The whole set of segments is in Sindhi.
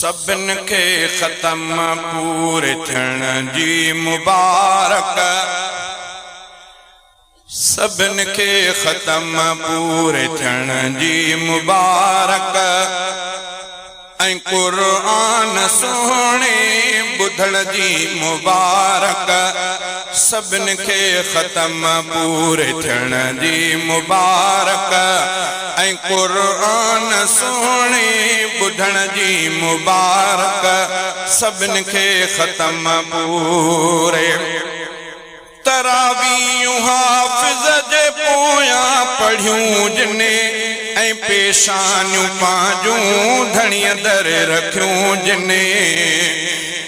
سڀن کي ختم پوري ٿيڻ جي مبارڪ. سڀن کي ختم پوري ٿيڻ جي مبارڪ. ۽ قرآن سهڻي ٻڌڻ جي مبارڪ. سڀن کي ختم پوري ٿيڻ جي مبارڪ. ۽ قرآن سهڻي ٻڌڻ جي مبارڪ. سڀن کي ختم پوري. تراويحون حافظ جي پويان پڙهيون جني ۽ پيشانيون پنهنجون ڌڻيء در رکيون جني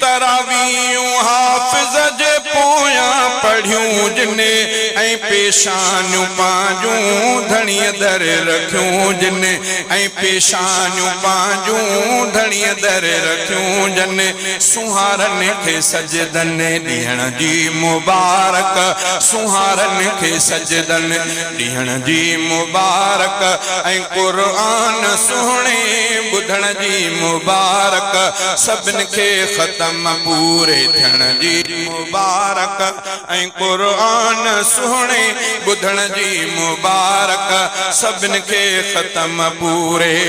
تراويحون حافظ جي پويان پڙهيون جني ۽ پيشانيون پنهنجون ڌڻيء در رکيون جني ۽ پيشانيون پنهنجون ڌڻيء در رکيون جن سونهارن کي سجدن ڏيڻ جي مبارڪ سونهارن کي سجدن ڏيڻ جي مبارڪ ۽ قرآن سهڻي ٻڌڻ جي مبارڪ سڀن کي ختم پوري ٿيڻ جي مبارڪ ۽ قرآن سهڻي ٻڌڻ جي مبارڪ سڀن کي ختم پوري.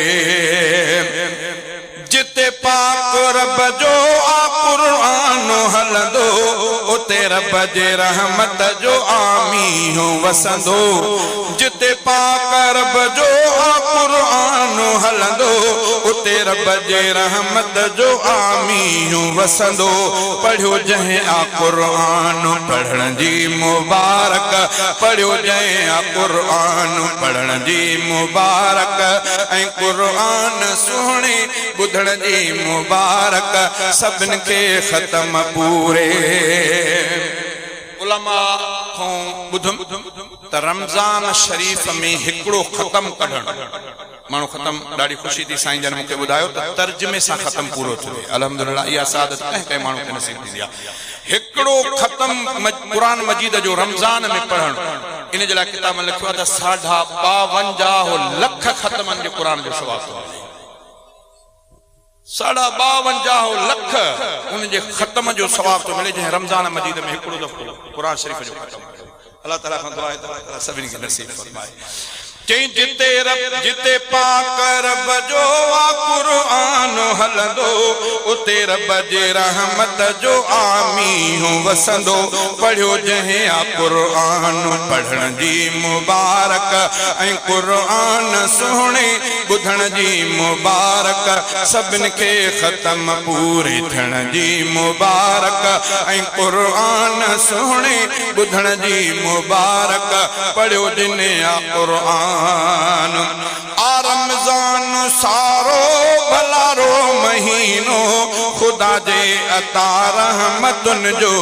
جتي پاڪ رب جو آ قرآن هلندو اتي رب جي رحمت جو آ مينهن وسندو جتي پاڪ رب جو آ قرآن هلندو اتي رب جي رحمت جو آ مينهن وسندو پڙهيو جنهن آ قرآن پڙهڻ جي مبارڪ پڙهيو جنهن آ قرآن پڙهڻ جي مبارڪ ۽ قرآن سهڻي ٻڌڻ جي مبارڪ سڀن کي ختم پوري. علماء کان ٻڌم ته رمضان شريف ۾ هڪڙو ختم ڪڍڻ ماڻهو ختم ڏاڍي خوشي ٿي سائين جن مونکي ٻڌايو ته ترجمي سان ختم پورو ٿو ٿئي الحمدلله اها سعادت ڪنهن ڪنهن ماڻهو کي نصيب ٿيندي آهي هڪڙو ختم قرآن مجيد جو رمضان ۾ پڙهڻ ان جي لاء ڪتابن لکيو آهي ته ساڍا 52 لک ختمن جي قرآن جو ثواب ٿو ملي. ساڍا 52 لک ان جي ختم جو ثواب ٿو ملي جنهن رمضان مجيد ۾ هڪڙو دفعو قرآن شريف جو ختم پڙهيو. الله تعالي کان دعا آهي ته الله تعالي سڀني کي نصيب فرمائي. چئين جتي رب جتي پاڪ رب جو آ قرآن هلندو اتي رب جي رحمت جو آ مينهن وسندو پڙهيو جنهن آ قرآن پڙهڻ جي مبارڪ ۽ قرآن سهڻي ٻڌڻ جي مبارڪ سڀن کي ختم پوري ٿيڻ جي مبارڪ ۽ قرآن سهڻي ٻڌڻ جي مبارڪ پڙهيو جن آ قرآن آ رمضان سارو ڀلارو مهينو خدا جي عطا رحمتن جو.